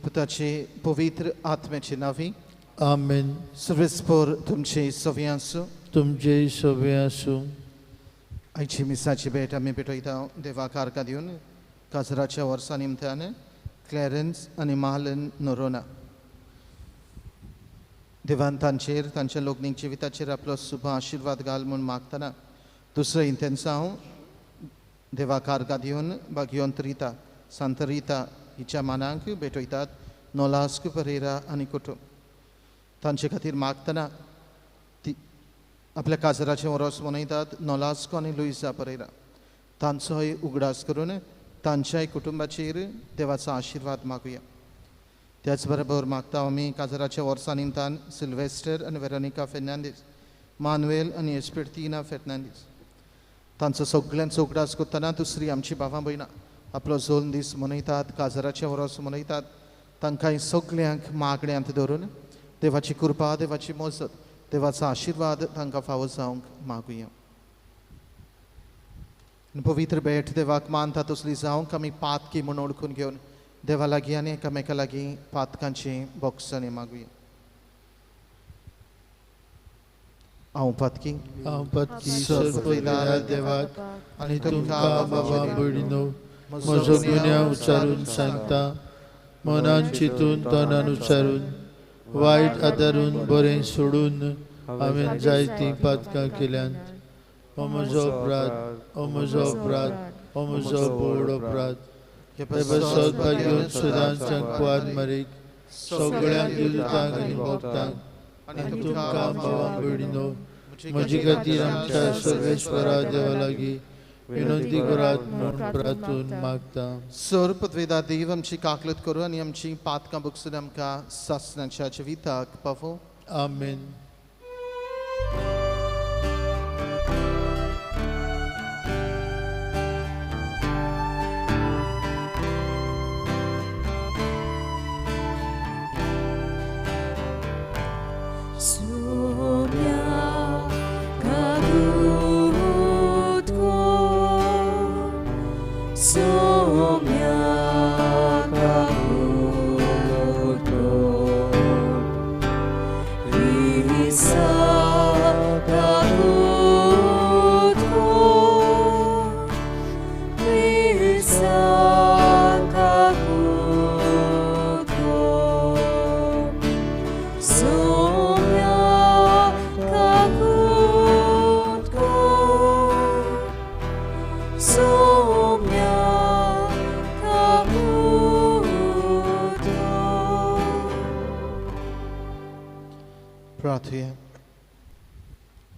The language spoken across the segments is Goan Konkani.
पुताचे पवित्र आत्म्याचे नावी आमेन। सर्वेस्पोर तुमचे सवे आसूं, तुमचे सवे आसूं। आयची मिसाची भेट आमी भेटयता देवा कारका दिवन काजराच्या वर्सा निमतान क्लॅरन्स आनी मालन नोरोना देवान तांचेर तांच्या लोकनीक जिविताचेर आपलो शुभ आशिर्वाद घाल म्हूण मागतना दुसरें इंतेन्सांव देवा कारका दिवन भाग्योंत रिता सांत रिता हिच्या मानांक भेटयतात नोलास्क परेरा आनी कुटुंब तांचे खातीर मागतना ती आपल्या काजराचें वरोस मनयतात नोलास्को आनी लुईसा परेरा तांचोय उगडास करून तांच्याय कुटुंबाचेर देवाचो आशिर्वाद मागुया। त्याच बरोबर मागता आमी काजराच्या वर्सा निमतान सिल्वेस्टर आनी वेरोनिका फेर्नांदीस मानुएल आनी एस्पिर्तिना फेर्नांदीस तांचो सगळ्यांचो उगडास करतना दुसरी आमची भावां भयणां आपलो जोल दीस मनयतात काजराचें वरोस मनयतात तांकां सगल्यांक मागण्यांत धरून देवाची कृपा देवाची मजत देवाचो आशिर्वाद तांकां फावो जावंक मागुया। पवित्र भेट देवाक मानता तसली जावंक आमी पातकी म्हूण ओळखून घेवन देवा लागीं आनी एकामेका लागीं पातकांची बोगसणी मागुया। हांव पातकी, हांव पातकी सर्वपिता देवाक आनी तुमकां बाबा भयणीनो म्हजो गुन्यांव उच्चारून सांगता, मनान चिंतून तनान उच्चारून वायट आदारून बरें सोडून हांवें जायतीं पातकां केल्यांत। हो म्हजो अपराध, हो म्हजो अपराध, हो म्हजो व्हड अपराध। ते भाग्योन सदांच कुवार मारीक सगळ्यांक दुतांक आनी भक्तांक आनी तुमकां भावां भयणीनो म्हजे खातीर आमच्या सर्वेश्वरा देवा लागीं विनंती करात म्हूण प्रार्थून मागता। सर पदवेदा देव आमची काकलत करूं आनी आमची पातकां बगसून आमकां सासणाच्या जिविताक पावो। आमेन।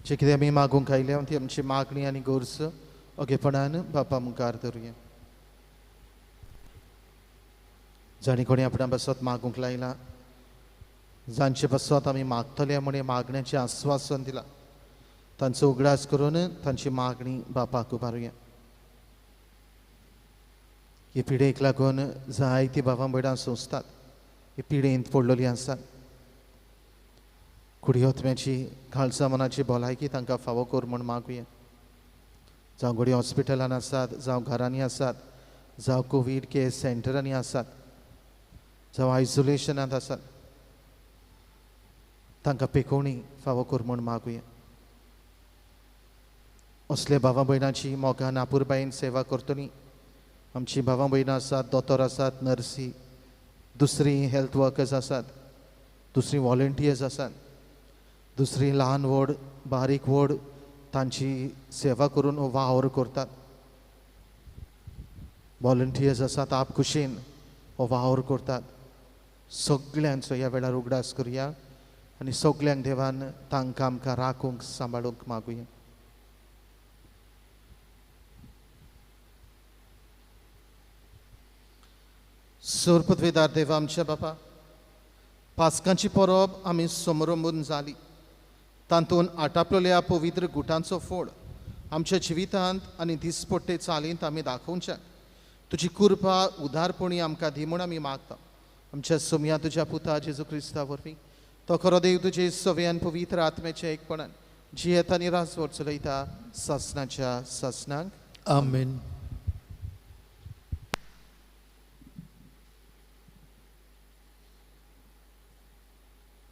जे कितें आमी मागूंक आयल्या ती आमची मागणी आनी गरज ओगेपणान बापा मुखार धरुया। जाणी कोणी आपणा पासत मागूंक लायला, जांचे पासत आमी मागतले म्हण मागण्याचें आस्वासन दिलां तांचो उगडास करून तांची मागणी बापाक उबारुया। हे पिडेक लागून जायतीं भावां भयणां सोंसतात, हे पिडेंत पडलेलीं आसात। कुडयोत्म्याची खालसा मनाची भलायकी तांकां फावो कर म्हूण मागुया। जावं घडये हॉस्पिटलान आसात, जावं घरांनी आसात, जावं कोवीड केअर सेंटरांनी आसात, जावं आयसोलेशनांत आसात, तांकां पेकोवणी फावो कर म्हूण मागुया। असले भावां भयणांची मोगान आपुरबायेन सेवा करतली आमची भावां भयणां आसात, दोतोर आसात, नर्सी, दुसरी हेल्थ वर्कर्स आसात, दुसरी वॉलंटियर्स आसात, दुसरी ल्हान व्हड बारीक व्हड तांची सेवा करून हो वावर करतात. वॉलंटियर्स आसात आप खुशेन हो वावर करतात. सगळ्यांचो ह्या वेळार उगडास करुया आनी सगळ्यांक देवान तांकां आमकां राखूंक सांबाळूंक मागुया. सोरपदवेदार देवा आमच्या बापा, पास्कांची परब आमी समरंबून जाली. तातूंत आटापलेल्या पवित्र गुटांचो फोड आमच्या जिवितांत आनी दिसपट्टे चालींत आमी दाखोवच्या तुजी कृपा उदारपणी आमकां दी म्हूण आमी मागता. आमच्या सोमया तुज्या पुता जेजू क्रिस्ता वरवीं तो खरो देव तुजे सव्यान पवित्र आत्म्याच्या एकपणान जियेता आनी राजवट चलयता सासणाच्या सासणाक. आमेन.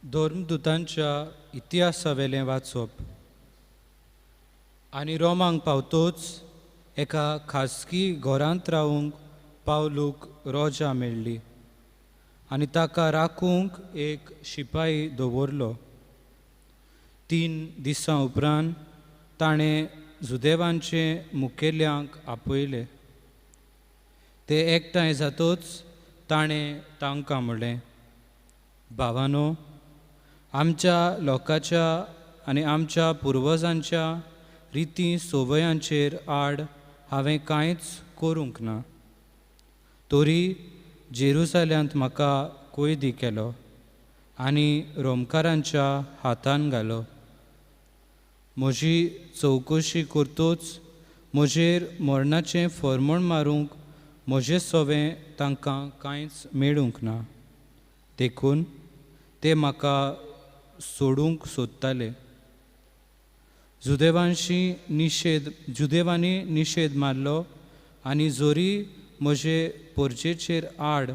धर्मदूतांच्या इतिहासावेलें वाचप. आनी रोमांक पावतोच एका खासगी घरांत रावूंक पावलूक रोजा मेळ्ळी आनी ताका राखूंक एक शिपाई दवरलो. 3 दिसां उपरांत ताणें जुदेवांचे मुखेल्यांक आपयले. ते एकठांय जातोच ताणें तांकां म्हणलें, भावानो, आमच्या लोकांच्या आनी आमच्या पुर्वजांच्या रिती संवयांचेर आड हांवें कांयच करूंक ना, तरी जेरुजाल्यांत म्हाका कैदी केलो आनी रोमकारांच्या हातान घालो. म्हजी चवकशी करतोच म्हजेर मरणाचें फर्मण मारूंक म्हजें सवें तांकां कांयच मेळूंक ना, देखून ते म्हाका सोडूंक सोदताले. जुदेवांनी निशेध मारलो आनी जरी म्हजे पोरजेचेर आड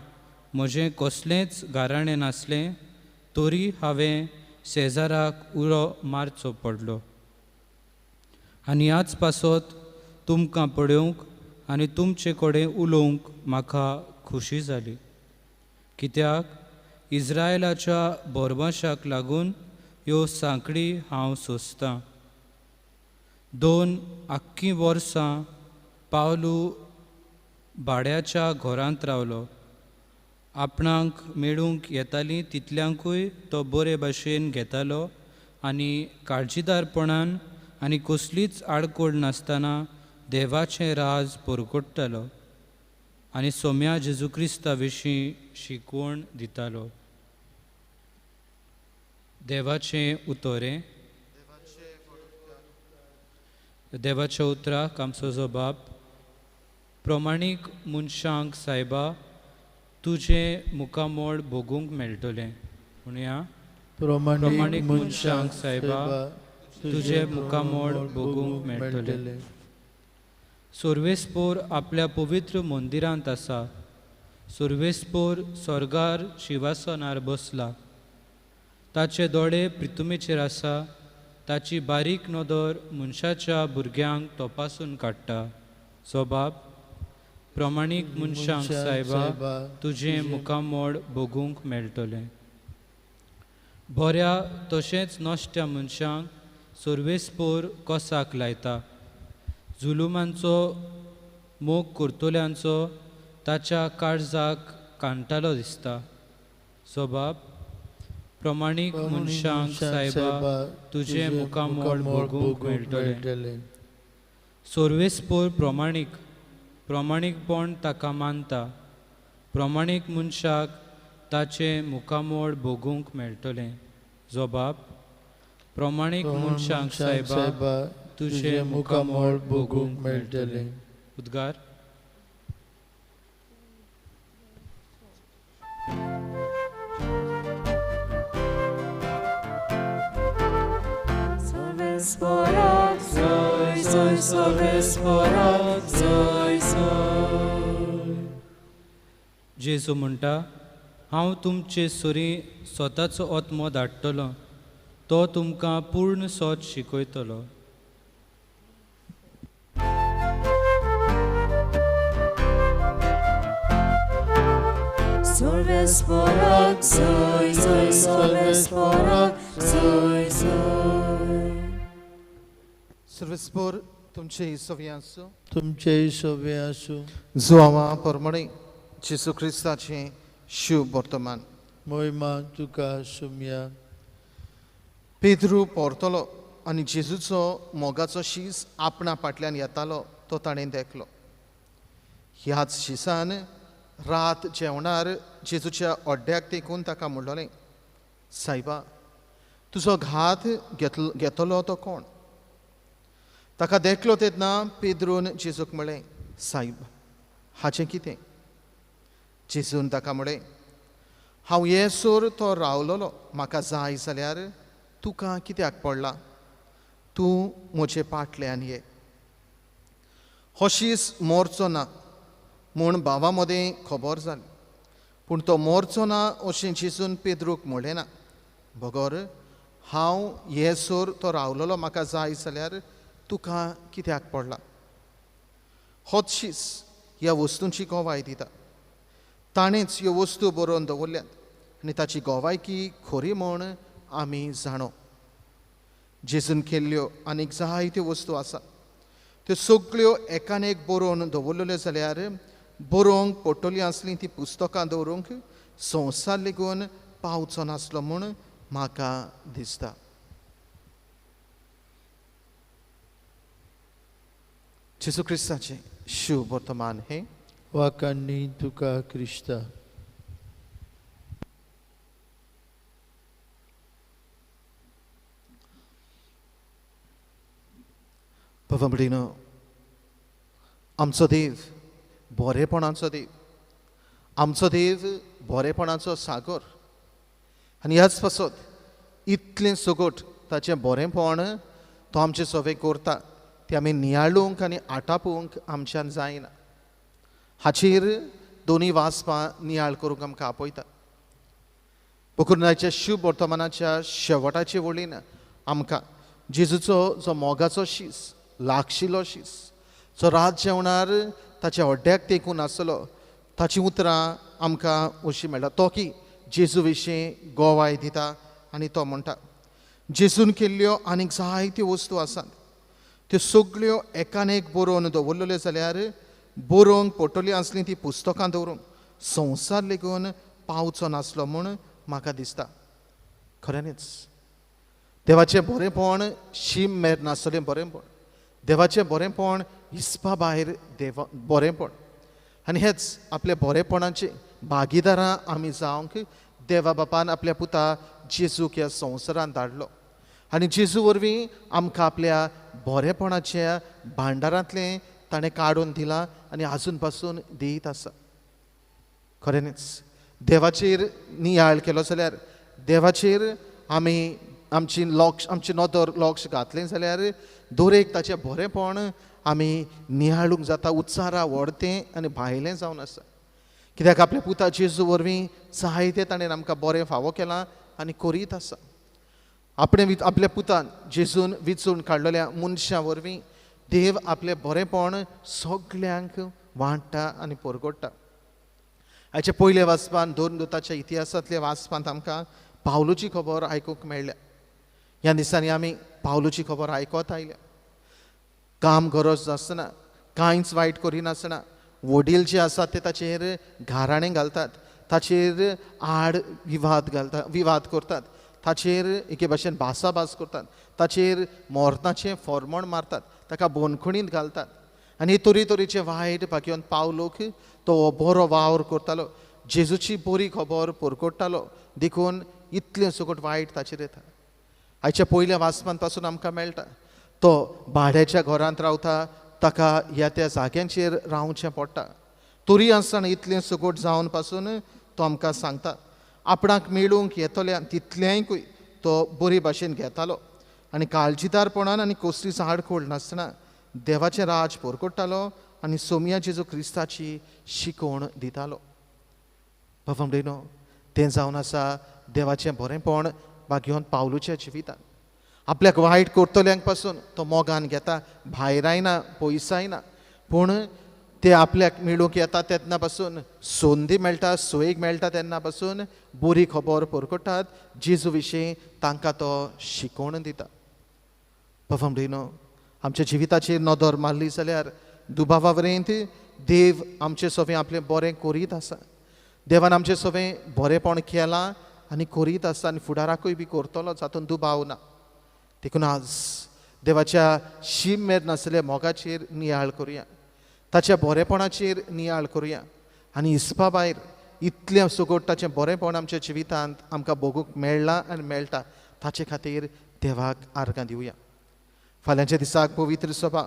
म्हजें कसलेंच गाराणें नासलें तरी हांवें शेजाराक उलो मारचो पडलो. आनी ह्याच पासत तुमकां पळोवंक आनी तुमचे कडेन उलोवंक म्हाका खोशी जाली, कित्याक इज्रायलाच्या बोरवाशाक लागून ह्यो सांकडी हांव सोंसतां. 2 आख्खीं वर्सां पावलू भाड्याच्या घरांत रावलो. आपणाक मेळूंक येतालीं तितल्यांकूय तो बरे भाशेन घेतालो आनी काळजीदारपणान आनी कसलीच आडखळ नासतना देवाचें राज परगट्टालो आनी सोम्या जेजू क्रिस्ता विशीं शिकवण दितालो. देवाचें उतरें. देवाच्या उतराक आमचो जो बाप प्रमाणीक मनशांक सायबा तुजें मुखामोळ भोगूंक मेळटलें. म्हणया, प्रमाणीक मनशांक सायबा तुजें मुखामोळ भोगूंक मेळटलें. सर्वेस्पोर आपल्या पवित्र मंदिरांत आसा. सर्वेस्पोर स्वर्गार शिवासनार बसला. ताचे दोळे प्रितुमेचेर आसा. ताची बारीक नदर मनशाच्या भुरग्यांक तपासून काडटा. सो बाप प्रमाणीक मनशांक सायबा तुजें मुखामोळ भोगूंक मेळटलें. बऱ्या तशेंच नश्ट्या मनशांक सर्वेस्पोर कोसाक लायता. जुलुमांचो मोग करतल्यांचो ताच्या काळजाक कांटालो दिसता. सो बाप प्रमाणीक मनशांक सायबा तुजें मुखामोळ भोगूंक मेळटलें. सर्वेस्पोर प्रमाणीक प्रमाणीकपण ताका मानता. प्रमाणीक मनशाक ताचें मुखामोळ भोगूंक मेळटलें. जो बाप प्रमाणीक मनशांक सायबा तुजें मुखामोळ भोगूंक मेळटलें. उद्गार. जेजू म्हणटा, हांव तुमचे सरी स्वताचो आत्मो धाडटलो, तो तुमकां पूर्ण सोच शिकयतलो. जय जय. सर्वेस्पोर तुमचे सवी आसूं, तुमचे सवे आसूं. जुआवा परमणे जेजू क्रिस्ताचें शुभ वर्तमान. मोहिमा तुका सुमया. पेद्रू परतलो आनी जेजूचो मोगाचो शीस आपणा फाटल्यान येतालो तो ताणें देखलो. ह्याच शिसान रात जेवणार जेजूच्या अड्ड्याक तेकून ताका म्हणलोलें, सायबा, तुजो घात घेतलो तो कोण? ताका देखलो तेन्ना पेद्रून जेजूक म्हळें, सायब, हाचें कितें? जेजून ताका म्हळें, हांव येसर तो रावलोलो, म्हाका जाय जाल्यार तुका कित्याक पडला? तूं म्हजे पाटल्यान ये. हो शीस मोरचो ना म्हूण भावा मदें खबर जाली, पूण तो मोरचो ना अशें जेजून पेद्रूक म्हणलें ना, बगर हांव येसर तो रावलोलो, म्हाका जाय जाल्यार तुका कित्याक पडला? होच शीस ह्या वस्तूंची गवाय दिता. ताणेंच ह्यो वस्तू बरोवन दवरल्यात आनी ताची गवायकी खरी म्हूण आमी जाणो. जेजून केल्ल्यो आनीक जायत्यो वस्तू आसात, त्यो सगळ्यो एकान एक बरोवन दवरलेल्यो जाल्यार बरोवंक पडटली आसलीं ती पुस्तकां दवरूंक संवसार लेगून पावचो नासलो म्हूण म्हाका दिसता. जेजू क्रिस्ताचें शुभ वर्तमान हें. वाकांनी तुका क्रिस्ता. बाबा भयणीनो, आमचो देव बरेपणाचो देव, आमचो देव बरेपणाचो सागर, आनी ह्याच पासत इतलें सगट ताचें बरेंपण तो आमचे सवे करता तें आमी नियाळूंक आनी आटापूंक आमच्यान जायना. हाचेर दोनूय वाचपां नियाळ करूंक आमकां आपयता. पोखरनाच्या शुभ वर्तमानाच्या शेवटाचे वळीन आमकां जेजूचो जो मोगाचो शीस, लागशिलो शीस, जो रात जेवणार ताच्या हड्ड्याक तेंकून आसलो, ताचीं उतरां आमकां अशीं मेळटा. तो की जेजू विशीं गोवाय दिता आनी तो म्हणटा, जेजून केल्ल्यो आनीक जायत्यो वस्तू आसात, त्यो सगळ्यो एकान एक बरोवन दवरलेल्यो जाल्यार बरोवंक पडटली आसलीं ती पुस्तकां दवरूंक संवसार लेगून पावचो नासलो म्हूण म्हाका दिसता. खऱ्यांनीच देवाचें बरेंपण शीम मेर नासलें बरेंपण, देवाचें बरेंपण हिसपा भायर देवा बरेंपण, आनी हेच आपल्या बरेपणाचे भागीदारां आमी जावंक देवा बापान आपल्या पुता जेजूक ह्या संवसारांत धाडलो आनी जेजू वरवीं आमकां आपल्या बरेपणाच्या भांडारांतलें ताणें काडून दिलां आनी आजून पासून दीत आसा. खऱ्यांनीच देवाचेर नियाळ केलो जाल्यार, देवाचेर आमी आमची लक्ष, आमची नदर लक्ष घातलें जाल्यार दरेक ताचें बरेंपण आमी नियाळूंक जाता, उत्सारा व्हडतें आनी भायलें जावन आसा. कित्याक आपल्या पुता जेजू वरवीं जायतें ताणें आमकां बरें फावो केलां आनी करीत आसा. आपणे आपल्या पुतान जेजून विचून काडलेल्या मनशां वरवीं देव आपलें बरेंपण सगल्यांक वांट्टा आनी परगट्टा. हाचे पयले वाचपान दोन दुताच्या इतिहासांतल्या वाचपांत आमकां पावलूची खबर आयकूंक मेळ्ळ्या. ह्या दिसांनी आमी पावलूची खबर आयकत आयल्या. काम गरज नासतना, कांयच वायट करिनासतना वडील जे आसात ते ताचेर घाराणें घालतात, ताचेर आड विवाद घालता, विवाद करतात, ताचेर एके भाशेन भासाभास करतात, ताचेर मरणाचें फॉर्मण मारतात, ताका बोनखणींत घालतात आनी तरे तरेचे वायट भाग्योन पावलोक तो बरो वावर करतालो, जेजूची बरी खबर परगट्टालो, देखून इतलें सगट वायट ताचेर येता. आयच्या पयल्या वाचपांत पासून आमकां मेळटा तो भाड्याच्या घरांत रावता, ताका ह्या त्या जाग्यांचेर रावचें पडटा, तरी आसतना इतलें सगट जावन पासून तो आमकां सांगता आपणाक मेळूंक येतल्या तितलेंकूय तो बरी भाशेन घेतालो आनी काळजीदारपणान आनी कसलीच आडखळ नासतना देवाचें राज परगट्टालो आनी सोमया जेजू क्रिस्ताची शिकवण दितालो. बाबा भयणीनो, तें जावन आसा देवाचें बरेंपण भाग्योन पावलूच्या जिवितान. आपल्याक वायट करतल्यांक पासून तो मोगान घेता, भायरायना, पयसायना, पूण ते आपल्याक मेळूंक येता तेन्ना पासून संदी मेळटा, सोयीक मेळटा तेन्ना पासून बरी खबर परकटात, जेजू विशीं तांकां तो शिकोवन दिता. बाबा भयणो, आमच्या जिविताचेर नदर मारली जाल्यार दुबावा वरेंत देव आमचे सवें आपलें बरें करीत आसा. देवान आमचे सवें बरेंपण केलां आनी करीत आसा आनी फुडाराकूय बी करतलो, जातून दुबाव ना. देखून आज देवाच्या शीम मेर नासलेल्या मोगाचेर नियाळ करुया, ताच्या बरेपणाचेर नियाळ करुया आनी हिसपा भायर इतलें सगट ताचें बरेंपण आमच्या जिवितांत आमकां भोगूंक मेळ्ळां आनी मेळटा, ताचे खातीर देवाक आर्गां दिवया. फाल्यांच्या दिसाक पवित्र सभा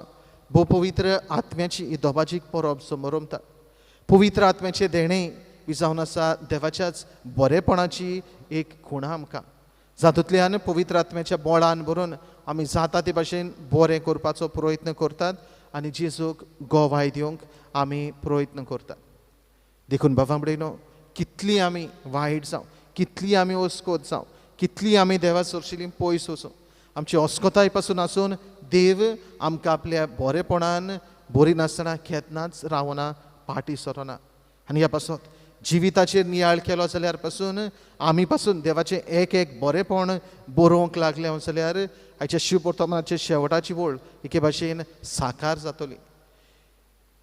भोव पवित्र आत्म्याची ही दोबाजीक परब समरमता. पवित्र आत्म्याचें देणें ही जावन आसा देवाच्याच बरेपणाची एक खुणा आमकां, जातूंतल्यान पवित्र आत्म्याच्या बोळान भरून आमी जाता ते भाशेन बरें करपाचो प्रयत्न करतात आनी जेजूक गोवाय दिवंक आमी प्रयत्न करतात. देखून बाबा भयणो, कितली आमी वायट जावं, कितली आमी अस्कोत जावं, कितली आमी देवा सरशिली पयस वचूं, आमची अस्कोताय पासून आसून देव आमकां आपल्या बरेपणान बरी नासतना केन्नाच रावना, पाटी सरना. आनी ह्या पासत जिविताचेर नियाळ केलो जाल्यार पासून आमी पासून देवाचें एक एक बरेपण बरोवंक लागलें जाल्यार आयच्या शिवपर्तमानाचे शेवटाची वळ एके भाशेन साकार जातली.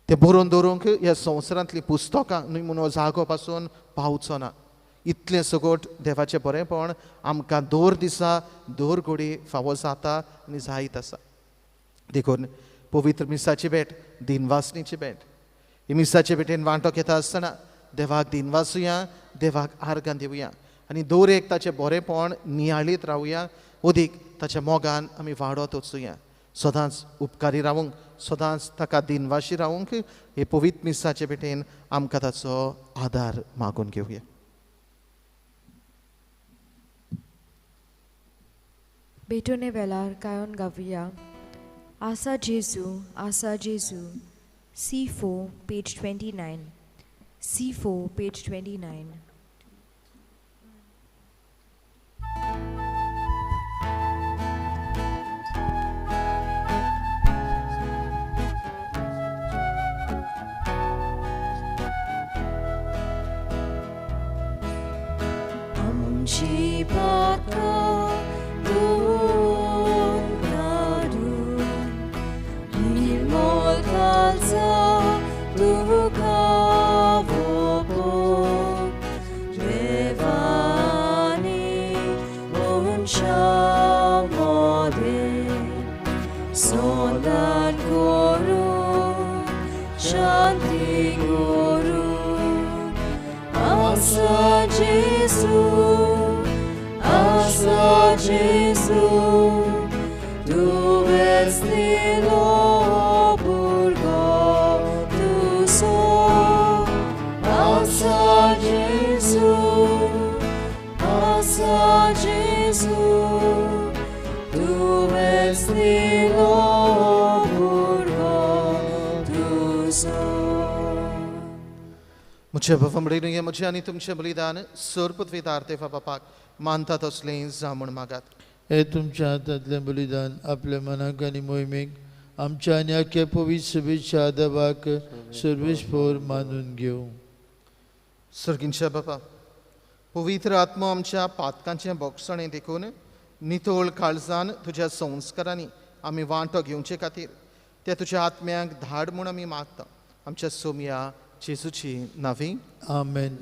तें बरोवन दवरूंक ह्या संवसारांतलीं पुस्तकां न्हय म्हूण जागो पासून पावचो ना. इतलें सगट देवाचें बरेंपण आमकां दर दिसा दर घडी फावो जाता आनी जायत आसा. देखून पवित्र मिसाची भेट, दिनवासणीची भेट, ही मिसाचे भेटेन वांटो घेता आसतना देवाक दिनवासुया, देवाक आर्गां दिवया आनी दर एक ताचें बरेंपण नियाळीत रावया, अदीक ताच्या मोगान आमी वाडत वचुया. सदांच उपकारी रावूंक, सदांच ताका दिनवाशी रावूंक हे पवित्र मिसाचे भेटेन आमकां ताचो आदार मागून घेवया. भेटोने वेळार गायोन गावया आसा जेजू, आसा जेजू. C4 page 29, C4 page 29. आमची पातकां धुवन काडून निर्मळ काळजा तुका वोपोवन देवानी मनशा मदें सोदान करून शांती करून आसा जेजू, आसा जेजू, तुवेंच दिलो भुरगो तुजो. आसा जेजू, आसा जेजू, तुवेंच दिलो भुरगो तुजो. म्हज्या बाबा भयणीं, म्हजें आनी तुमचें बलिदान सर्वपृथ्वीदार देवा बापाक मानता तसलें जावं म्हूण मागात. हे तुमच्या हातांतलें बलिदान आपल्या मनाक आनी मोहिमेक आमच्या आनी आख्या पवित्र सभेच्या आदाबाक सर्वेस्पोर मानून घेवं. सर्गींच्या बापा, पवित्र आत्मो आमच्या पातकांचें बोगसणें देखून नितळ काळजान तुज्या संस्कारांनी आमी वांटो घेवचे खातीर त्या तुज्या आत्म्यांक धाड म्हूण आमी मागता. आमच्या सोमया जेजूची नावी. आमेन.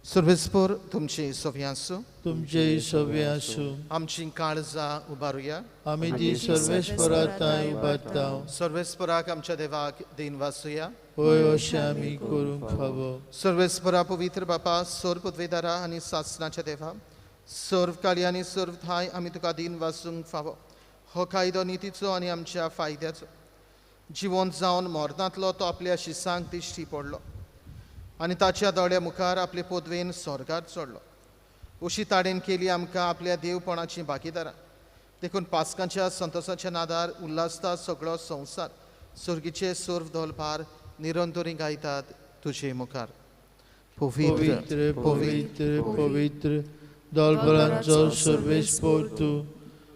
सर्वेस्पोर तुमची सवी आसूं, तुमचेय सवी आसूं. आमची काळजां उबारुया, आमी ती सर्वेस्परा थंय उबारता. सर्वेस्पराक आमच्या देवाक दिनवासुया, होय अशें आमी करूंक फावो. सर्वेस्परा पवित्र बापा, सर्व पदवेदारा आनी सासनाच्या देवा, सर्व काळी आनी सर्व ठांय आमी तुका दिनवासूंक फावो. हो कायदो नितीचो आनी आमच्या फायद्याचो. जिवंत जावन मरणांतलो तो आपल्या शिसांक दिश्टी पडलो आनी ताच्या दोळ्या मुखार आपले पदवेन स्वर्गार चडलो. अशी ताणेन केली आमकां आपल्या देवपणाची भागीदारां. देखून पास्कांच्या संतोसाच्या नादार उल्हासता सगळो संवसार. सुर्गीचे सर्व धोलभार निरंतरी गायतात तुजे मुखार. पवित्र पवित्र पवित्र दोलबलांचो सर्वेस्पोर तूं,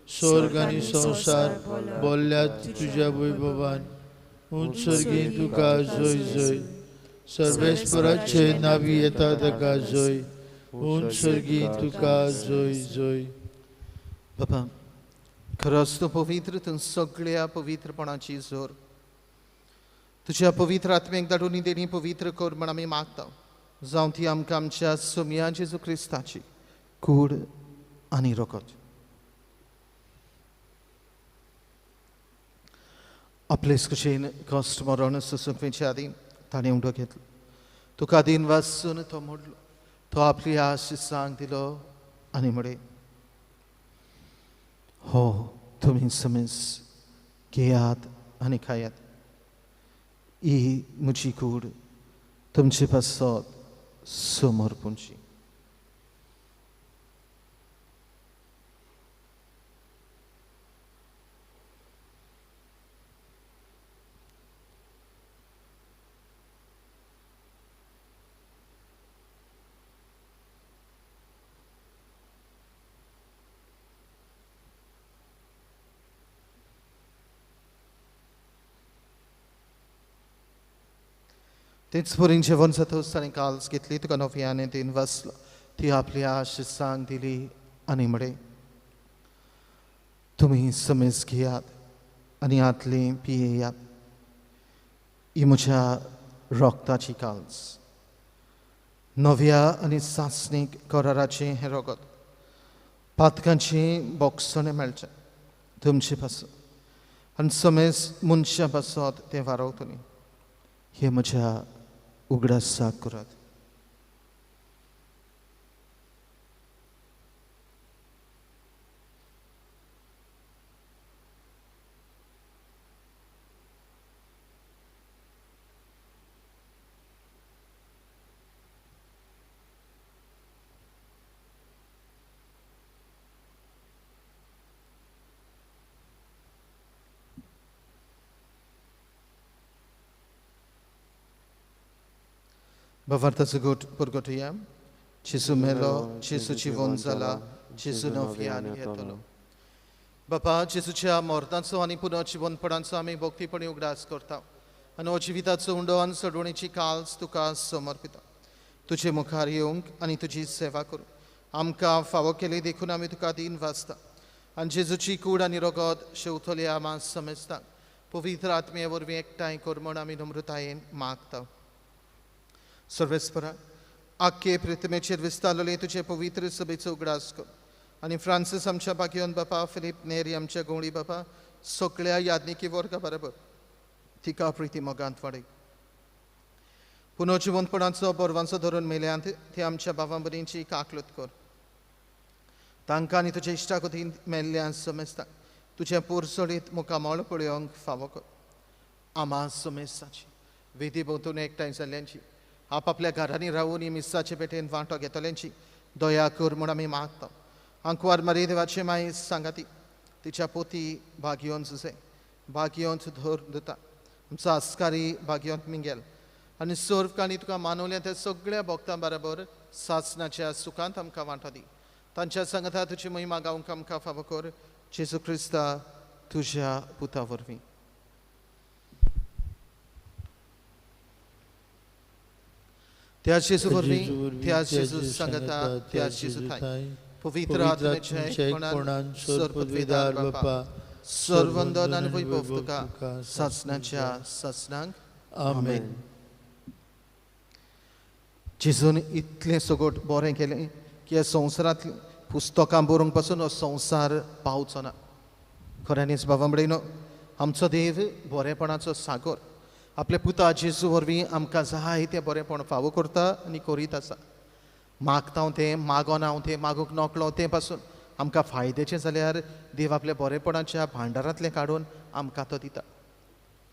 स्वर्ग आनी संवसार बोल्ल्यात तुज्या वैभवान. उंच सर्गी तुका जय जय. सर्वेस्पराचे नावी येता ताका जय, उंच सर्गी तुका जय जय. बाबा खरोच तूं पवित्र, तूं सगळ्या पवित्रपणाची जोर. तुज्या पवित्र आत्म्याक धाडून देणी पवित्र कर म्हण आमी मागता. जावं ती आमकां आमच्या सोमया जेजू क्रिस्ताची कूड आनी रगत. आपलेच कुशेन कश्ट मरण सोंसुंचे आदीं ताणें उडो घेतलो. तुका दिन वासून तो मोडलो, तो आपली आश सांग दिलो आनी म्हळें, हो तुमी समेज घेयात आनी खायात, ही म्हजी कूड तुमचे पासत समर्पूंची. तेच परीन जेवण जातच ताणें काल्स घेतली, तुका नव्याने तीन वाचलो, ती आपली आश सांग दिली आनी म्हळें, तुमी समेज घेयात आनी हातली पियेयात, ही म्हज्या रगताची काल्स, नव्या आनी सासणीक कराराचें हें रगत, पातकांचें बोगसणें मेळचें तुमचे पासून आनी समेज मनशां पासत तें वारवतलें. हे म्हज्या उगडासाक करात. बाबार्थाचो गोट पुरगोटया, जेजू मेलो, जेजू जिवन जाला, जेजू नव्यान येतलो. बापा, जेजूच्या मरणाचो आनी पुनर्जिवनपणाचो आमी भक्तीपणी उगडास करता आनी हो जिविताचो उंडो आनी सोडवणेची काल्स तुका समर्पिता. तुजे मुखार येवंक आनी तुजी सेवा करूंक आमकां फावो केली देखून आमी तुका दीन वाचता आनी जेजूची कूड आनी रगत शेवतले आमा समजता पवित्र आत्मे वरवीं एकठांय कर म्हूण आमी नम्रतायेन मागता. सर्वेस्परा, आख्खे प्रतिमेचेर विस्तारलेले तुजे पवित्र सभेचो उगडास कर आनी फ्रांसीस आमच्या बागियोन बापा, फिलीप नेरी आमच्या गवळी बापा, सगळ्या यादनिकी वर्गा बरोबर तिका प्रिती मोगांत वाडय. पुनर्जिवंतपणाचो बरवांचो धरून मेल्यांत ते आमच्या बाबां भयणींची काकलूत कर. तांकां आनी तुज्या इश्टा कोतीन मेल्ल्यान समजता तुजें पोरसोडीत मुखामळ पळोवंक फावो कर. आमा समेस्ताची वेदी भोंवतणी एकठांय जाल्ल्यांची, आपापल्या घरांनी रावून मिसाचे पेटेन वांटो घेतल्यांची दया कर म्हूण आमी मागता. आंकवार मारी देवाचे माई सांगाती, तिच्या पोती भाग्योन सुसे भाग्योन धर दिता, आमचो आस्कारी भाग्योन मिंगेल आनी सर्व काणी तुका मानवल्या त्या सगळ्या भक्तां बरोबर सासनाच्या सुखांत आमकां वांटो दी. तांच्या सांगाता तुजी महिमा गावंक आमकां फावो कर, जेजू क्रिस्ता तुज्या पुता वरवीं. त्या जेजू वरवीं, त्या जेजू सांगाता, त्या जेजू थाय पवित्र आत्म्याच्या एकपणान सर्वपदवीदार बापा, सर्वंदन आनी वैभव तुका सासनाच्या सासनांक. आमेन. जेजून इतलें सगट बरें केलें की ह्या संवसारांतलीं पुस्तकां बरोवंक पासून हो संवसार पावचो ना. खऱ्यांनीच बाबा म्हणलो, आमचो देव बरेपणाचो सागर, आपल्या पुता जेजू वरवीं आमकां जाय तें बरेपण फावो करता आनी करीत आसा. मागता हांव तें, मागोना हांव तें, मागूंक नकळो तें पासून आमकां फायद्याचें जाल्यार देव आपल्या बरेपणाच्या भांडारांतलें काडून आमकां तो दिता.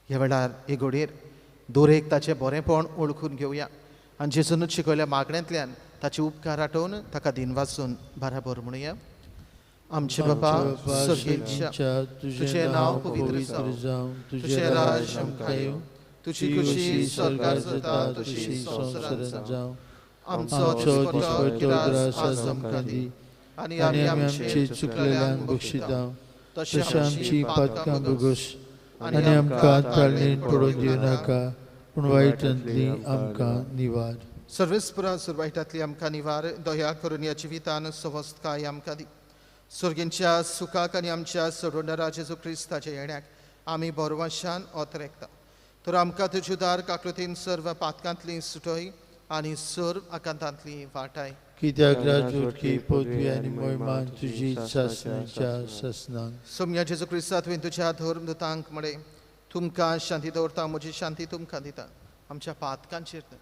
ह्या वेळार हे घडयेर दरेक ताचें बरेपण वळखून घेवया आनी जेजूनच शिकयल्या मागण्यांतल्यान ताचे उपकार आठोवन ताका दिनवासून बराबर म्हणुया. आमचे बापा सर्गेच्या, तुजें नांव पवित्र जावं, तुजें राज आमकां येवं, तुजी खुशी स्वर्गार जाता तशी संवसारांत जावं. आमचो दिसपट्टो ग्रास आज आमकां दी आनी आमी आमचे चुकलेल्यांक बक्षिता तशें आमची पातकां भोगोस, आनी आमकां ताळणेन पडून दिवं नाका, पूण वायटांतली आमकां निवार. सर्वेस्परा सुरवायटांतली आमकां निवार. दया करून ह्या जिवितान सवस्तकाय आमकां दी. सुर्गींच्या सुखाक आनी आमच्या सोडवणारा जेजू क्रिस्ताच्या येण्याक आमी बरवाशान ओतरेकता. तर आमकां तुज्या उदार काकृतीन सर्व पातकांतली सुटय आनी सर्व आकांतांतली वाटाय. कित्याक राजवटकी पदवी आनी मोहिमा तुजी सासणाच्या सासणाक. सोम्या जेजू क्रिस्ता तुवें तुज्या धर्मदूतांक म्हळें, तुमकां शांती दवरता, म्हजी शांती तुमकां दिता. आमच्या पातकांचेर न्हय,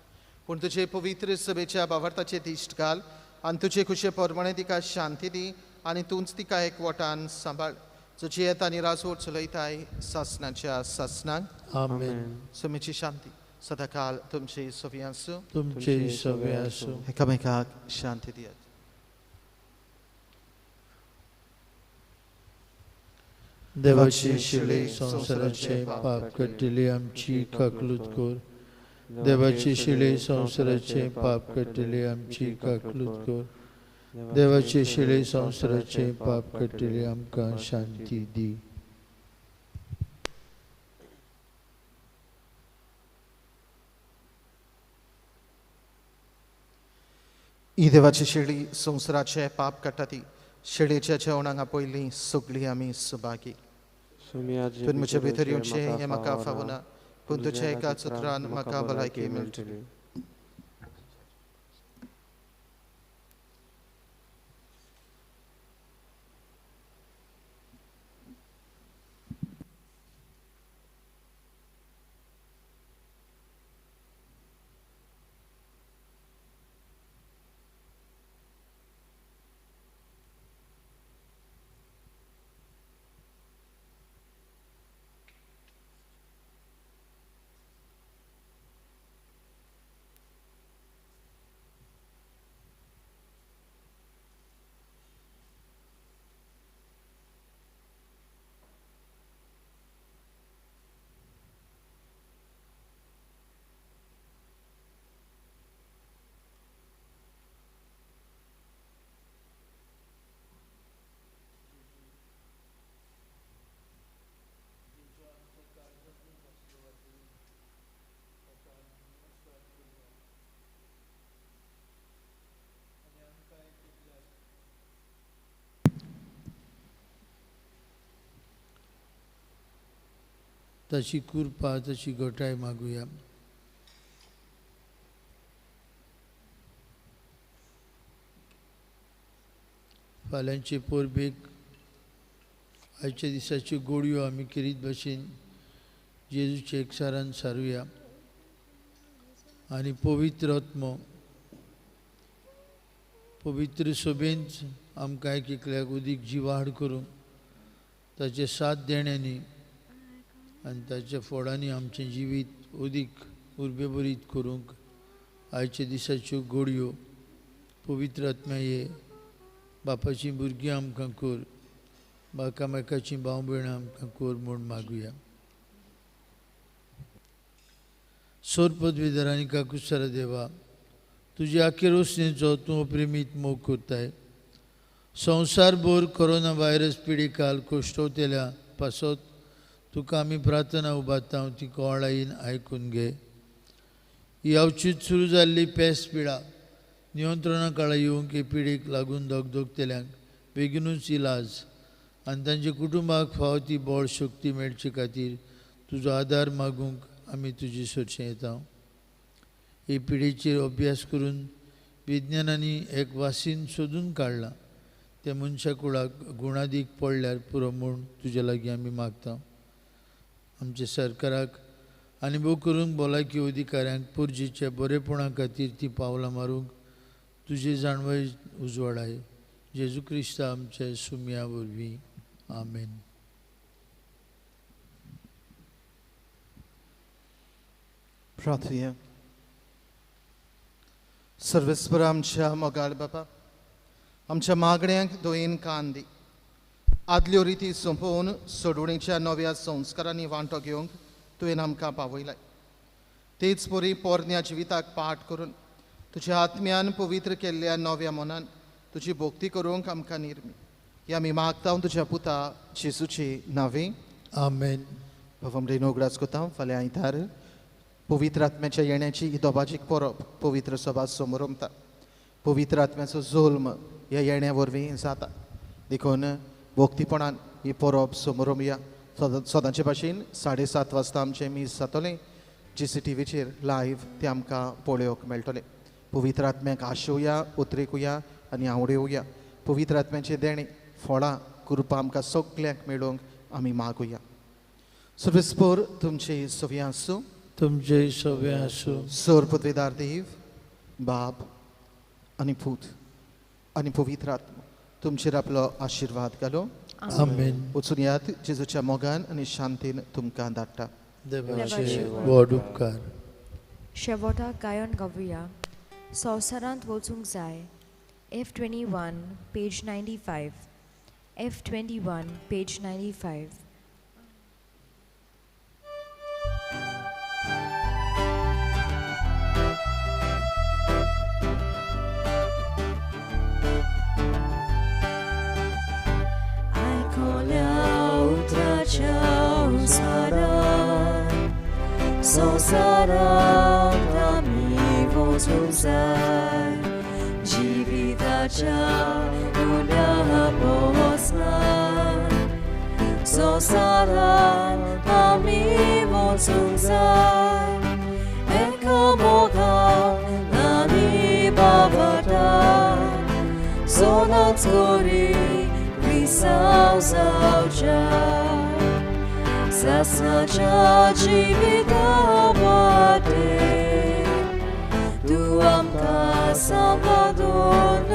पूण तुजे पवित्र सभेच्या बावार्थाचे दिश्ट घाल आनी तुजे खुशे प्रमाणे तिका शांती दी आनी तूंच तिका एकवटान सांबाळ, तुजी येता आनी राजवट चलयताय सासणाच्या सासणाक. आमेन. सोमेची शांती सदाकाल तुमचे सवी आसूं. तुमचे सवे आसूं. एकामेकाक शांती दियात. देवाची शिले संवसाराचे पाप काडटली आमची काकलूत कर. देवाची शिले संवसाराचे पाप काडटली आमची काकलूत कर. देवाची शिले संवसाराचे पाप काडटली आमकां शांती दी. ही देवाची शेळी संवसाराचे पाप काडटा ती शेळयेच्या जेवणाक आपयली सगळीं आमी सुभागी. तुवें तूं म्हजे भितर येवचें हें म्हाका फावना, पूण तुज्या एका सुत्रान म्हाका भलायकी मेळटली. ताची कृपा, ताची घटाय मागुया. फाल्यांचे परबेक आयच्या दिसाच्यो गोडयो आमी खेरीत भाशेन जेजूचे एकसारान सारुया आनी पवित्र आत्मो पवित्र सभेंत आमकां एक एकल्याक उदीक जिवाड करूंक ताचे साथ देण्यांनी आनी ताच्या फोडांनी आमचें जिवीत उदीक उर्बेभरीत करूंक आयच्या दिसाच्यो गोडयो पवित्र आत्म्या ये बापाचीं भुरगीं आमकां कर, एकामेकाचीं भाव भयणां आमकां कर म्हूण मागुया. सोर पदवीधर आनी काकुसारा देवा, तुजी आखी रोसणेचो तूं प्रेमीत मोग करताय. संवसारभर कोरोना व्हायरस पिडिकाल कोश्टवतेल्या पासत तुका आमी प्रार्थना उबारता, ती कोळायेन आयकून घे. ही अवचीत सुरू जाल्ली पेस पिडा नियंत्रणा काळा येवंक हे पिडेक लागून दगदगतल्यांक बेगीनूच इलाज आनी तांच्या कुटुंबाक फावो ती बळ शक्ती मेळचे खातीर तुजो आदार मागूंक आमी तुजे सरचें येता. हे पिडेचेर अभ्यास करून विज्ञानांनी एक वासीन सोदून काडलां, तें मनशा कुळाक गुणादीक पडल्यार पुरो म्हूण तुजे लागीं आमी मागता. आमच्या सरकाराक आनी भोव करून भलायकी अधिकाऱ्यांक पुरजेच्या बरेपणा खातीर ती पावलां मारूंक तुजे जाणवय उजवाडाय. जेजू क्रिस्ता आमच्या सुमया वरवीं, आमेन. प्रार्थुया. सर्वेस्पर आमच्या मोगाळ बापा, आमच्या मागण्यांक दोयेन कान दी. आदल्यो रिती सोंपोवन सोडवणीच्या नव्या संस्कारांनी वांटो घेवंक तुवें आमकां पावयलाय. तेच परी पोरण्या जिविताक पाठ करून तुज्या आत्म्यान पवित्र केल्ल्या नव्या मनान तुजी भक्ती करूंक आमकां निर्मी. ही आमी मागता तुज्या पुता जेजूचे नांवे, आमेन. भावंडेनो उगडास कोता फाल्यां आयतार पवित्र आत्म्याच्या येण्याची ही दोबाजीक परब पवित्र सभा समोरमता. पवित्र आत्म्याचो जोल्म ह्या येण्या वरवीं जाता, देखून भक्तीपणान ही परब समोरमया. सदांचे भाशेन 7:30 वाजता आमचें मीस जातलें. GCTVचेर लायव्ह तें आमकां पळोवंक मेळटलें. पवित्र आत्म्याक आशोवया, उतरेकुया आनी आवडेवया. पवित्र आत्म्याचें देणें, फळां, कृपा आमकां सगल्यांक मेळोवंक आमी मागुया. सर्वेस्पोर तुमचे सव्या आसूं, तुमचे सव्या आसूं. सोर पदवेदार देव बाप आनी पूत आनी पवित्र आत्मा तुमचेर आपलो आशिर्वाद घालो. आमेन. वचून यात जेजूच्या मोगान आनी शांतीन तुमकां धाडटा. देवाचे व्हड उपकार. शेवटाक गायन गावया. संवसारांत वचूंक जाय. F21 page 95. F21 page 95. संवसारांत आमी वचूंक जाय, जिविताच्या उण्या पोसना. संवसारांत आमी वचूंक जाय, एका मोगान आनी बाबाटान सदांच करी क्रिस्तांव जावच्या. सासणाच्या जिविता वाटेर तूं आमकां सांबाळून